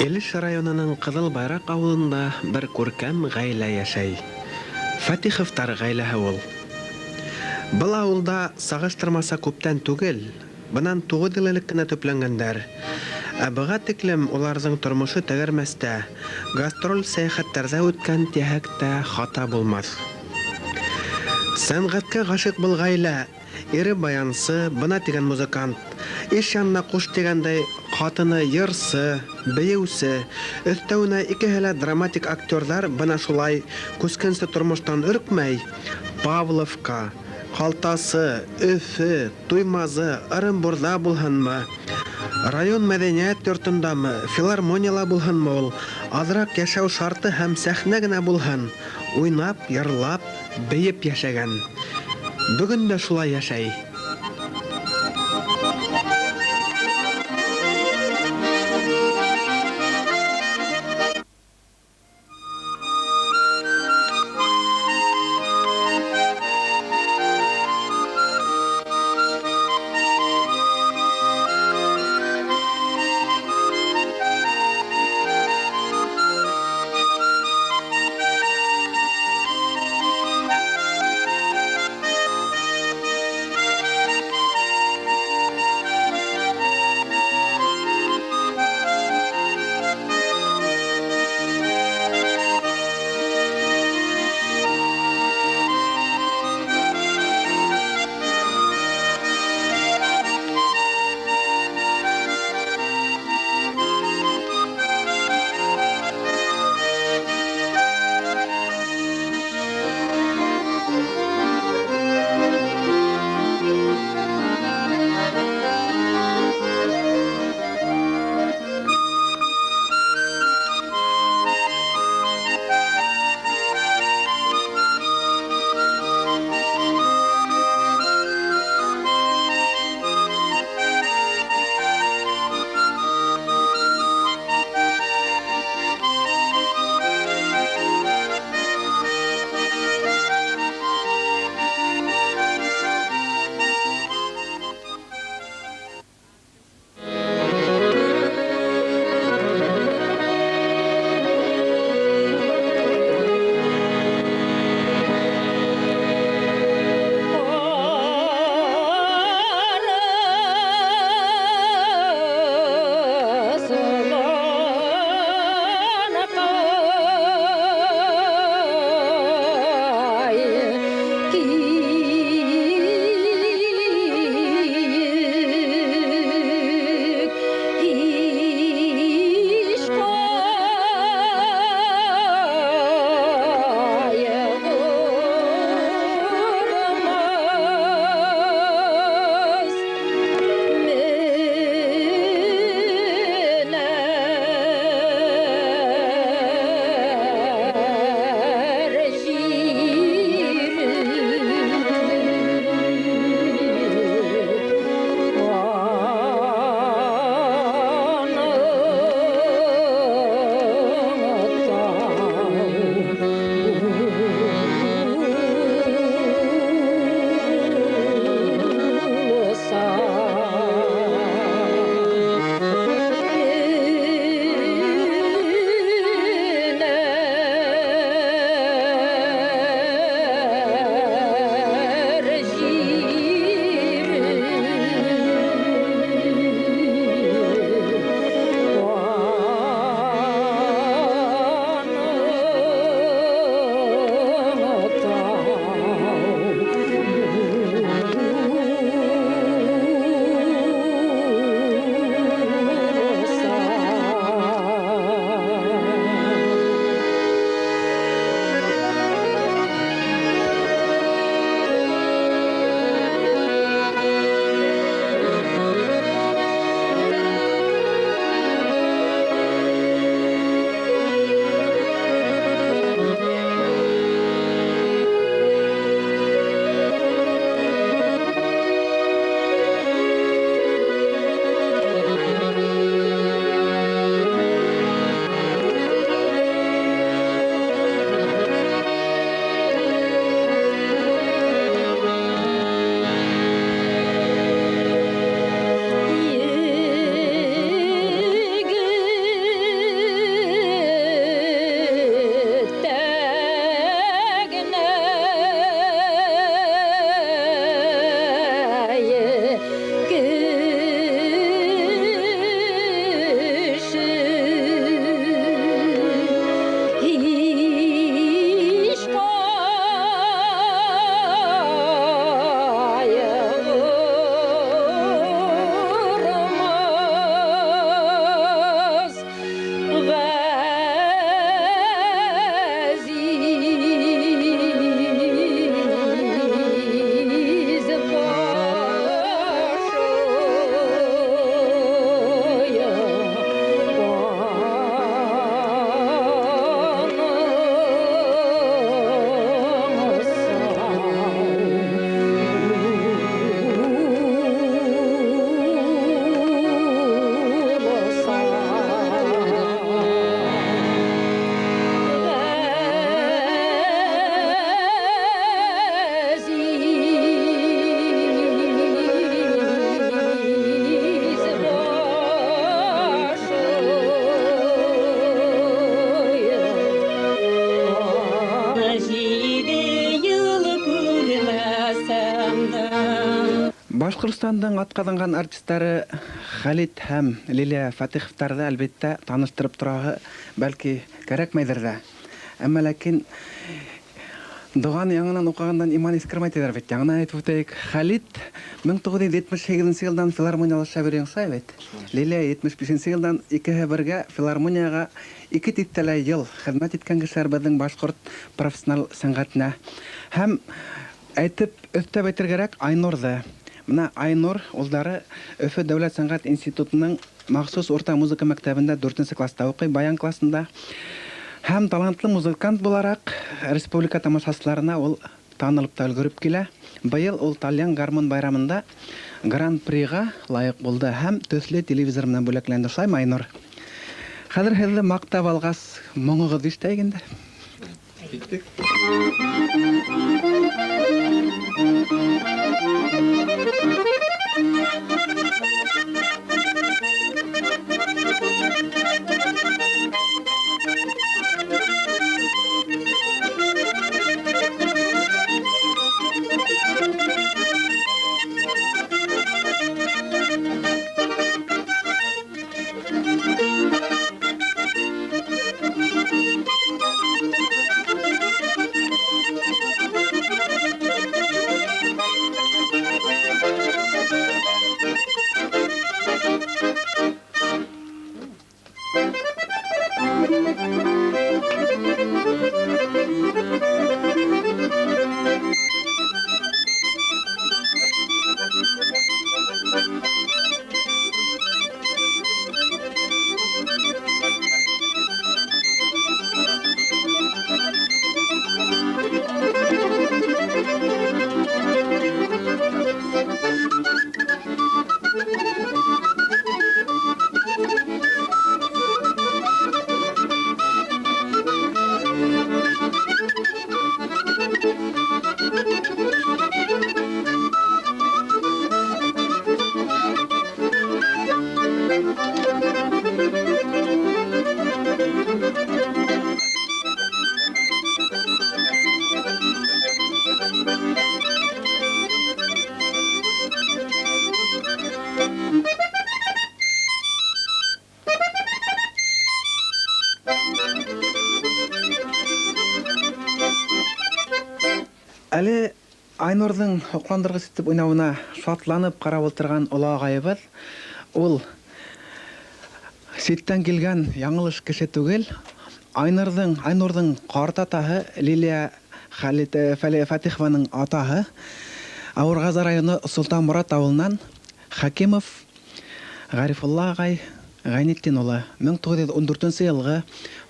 Илеш районының Кызыл Байрак авылында бер күркәм гаилә яшәй. Фатиховтар гаиләһе ул. Был авылда сагыштырмаса күптән түгел, бынан тугыз ел элек кенә төпләнгәндәр. Ә быга тиклем уларҙың тормошы тәгәрмәстә, гастроль сәяхәттәрҙә үткән тиһәк тә хата булмаҫ. Сәнгатькә гашыйк был гаилә Ире баянчы, бына дигән музыкант. Иш янына куш дигәндәй, хатыны йырчы, биеүче. Өстәвенә икеһе лә драматик актерлар бына шулай күчкенсе тормыштан өркмәй, Павловка, Калтасы, Өфе, Туймазы, Ырынбурда булһынмы, район мәдәният йортындамы, филармонияла булһынмы ул, азрак яшәү шарты һәм сәхнә генә булһын, уйнап, йырлап, Биеп яшәгән. Бүген дә шулай яшәй. Башкортстанның атказанган артистлары Хәлит һәм Лилия Фатыйховтарны, әлбиттә, таныштырып торасы, бәлки, кәрәкмәйдер дә. Әмма ләкин доганы яңадан укыганнан иман искермәй диләр бит. Яңадан әйтеп үтәек, Хәлит 1978 нче елдан филармонияле шәбир яңса бит. Лилия 75 нче елдан икеһе бергә филармониягә ике типтәлә ел хезмәт иткән кешеләр безнең башкорт профессиональ сәнгатенә. Һәм Әйтеп, өстәп әйтергәрәк, Айнур да. Менә Айнур улдары Өфе дәүләт сәнгать институтының махсус урта музыка мәктәбендә дүртенче класста укый, баян классында. Һәм талантлы музыкант буларак, республика тамашачыларына ул танылып та өлгереп килә. Быел ул тальян гармун байрамында Гран-прига лаек булды һәм төсле телевизор белән бүләкләнде. Шулаймы, Айнур? Хәзер һезне мактап алгас, моңыгызны ишетәек инде. Киттек. Әле Айнурның һокландыргыч итеп уйнавына шатланып карап утырган олы агаебыз, ул читтән килгән яңылыш кеше түгел, Айнурның, Айнурның картатаһы Лилия Хәлит, Фатихованың атаһы, Авыргазы районы Солтанморат авылыннан Хәкимов Гарифулла агай Гайнетдин улы, 1914 нче елгы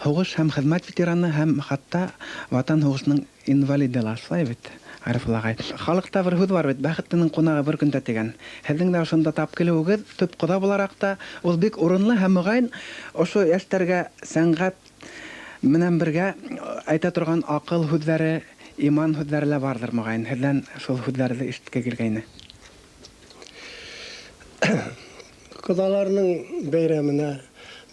һугыш һәм хезмәт ветераны һәм хатта Ватан һугышының инвалиды ла, шулай бит, Гарифулла агай? Халыкта бер һүз бар бит, бәхетленең кунагы бер көндә дигән. Һезнең дә ошында тап килүегез, төп кода буларак та, ул бик урынлы һәм, мөгаен, ошо яшьләргә сәнгать менән бергә әйтә торган акыл һүзләре, иман һүзләре лә бардыр, мөгаен. Һездән шул һүзләрне ишетке килгәйне. Кодаларның бәйрәменә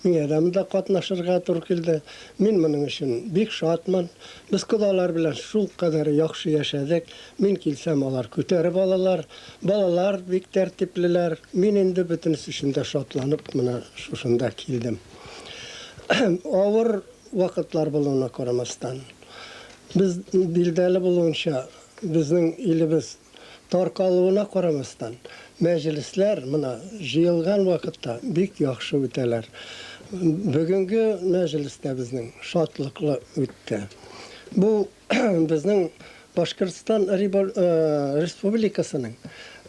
миңа да монда катнашырга туры килде. Мин моның өчен бик шатмын. Без кодалар белән шулкадәр яхшы яшәдек. Мин килсәм, алар күтәреп алалар. Балалар бик тәртиплеләр. Мин инде бөтенесе өчен дә шатланып менә шушында килдем. Авыр вакытлар булуына карамастан, без билдәле булуынча, безнең илебез Таркалуына карамастан, мәҗлесләр менә җыелган вакытта бик яхшы үтәләр. Бүгенге мәҗлес тә безнең шатлыклы үтте. Бу безнең Башкортстан Республикасының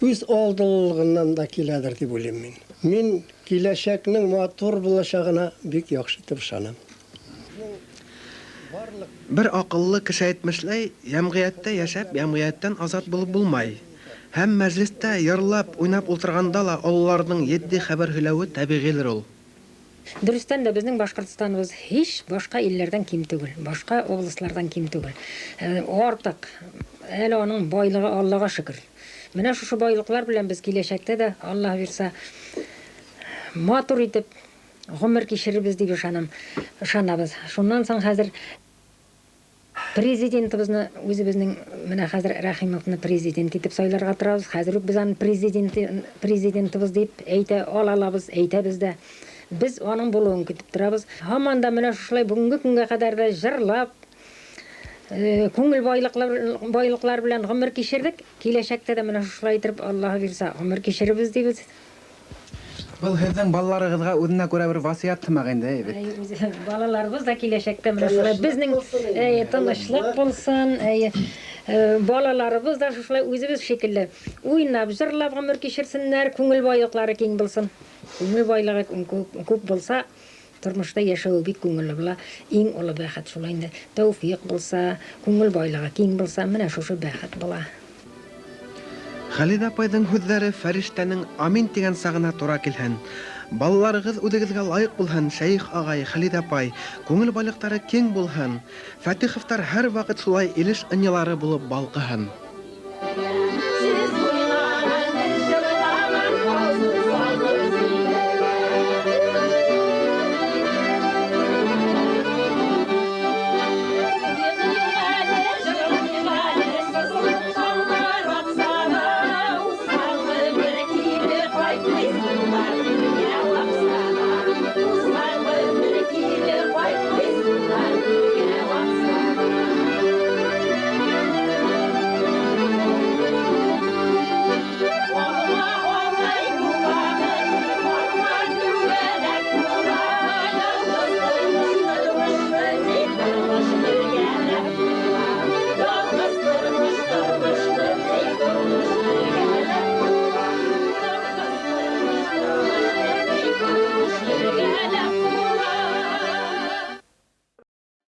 үз алдылылыгыннан да киләдер дип уйлыйм мин. Мин киләчәкнең матур булачагына бик яхшы итеп ышанам. Бер акыллы кеше әйтмешләй, җәмгыятьтә яшәп, җәмгыятьтән азат булып булмай. Һәм мәҗлестә йырлап, уйнап утырганда ла олыларның етди хәбәр һөйләве табигыйлер ул. Дөрестән дә, безнең Башкортстаныбыз һич башка илләрдән ким түгел, башка областьлардан ким түгел. Артык. Әле аның байлыгы Аллага шөкер. Менә шушы байлыклар белән без киләчәктә дә, Аллаһ бирса, матур итеп Гомер кичерербез дип ышанам, ышанабыз. Шуннан соң хәзер. Президентыбызны үзебезнең менә хәзер Рәхимовны президент итеп сайларга торабыз. Хәзер үк без аны президент президентыбыз дип әйтә алалабыз, әйтәбез дә. Без аның булуын көтеп торабыз. Һаман да менә шушылай бүгенге көнгә кадәр дә җырлап, күңел байлыклар байлыклар белән гомер кичердек. Киләчәктә дә менә шушылай итеп, Аллаһы бирса, гомер кичерербез дибез. Был һеҙҙең балаларығыҙға үҙенә күрә бер васыят һымаҡ инде, әй бит. Әй, үзе балаларыбыз да киләчәктә менә шулай безнең әй, тынычлык булсын, әй, балаларыбыз да шушылай үзебез шикелле уйнап, җырлап гомер кичерсеннәр, күңел байлыклары киң булсын. Күңел байлыгы күп булса, тормышта яшәве бик күңелле була. Иң олы бәхет шул инде. Тәүфыйк булса, күңел байлыгы киң булса, менә шушы бәхет була. Халидә апайның һүҙҙәре фәрештәнең амин тигән сағына тура килһен. Балаларығыҙ үҙегеҙгә лайыҡ булһын, Шәйех ағай, Халидә апай, күңел байлыҡтары киң булһын. Фәтиховтар һәр ваҡыт шулай Илеш ынйылары булып балҡыһын.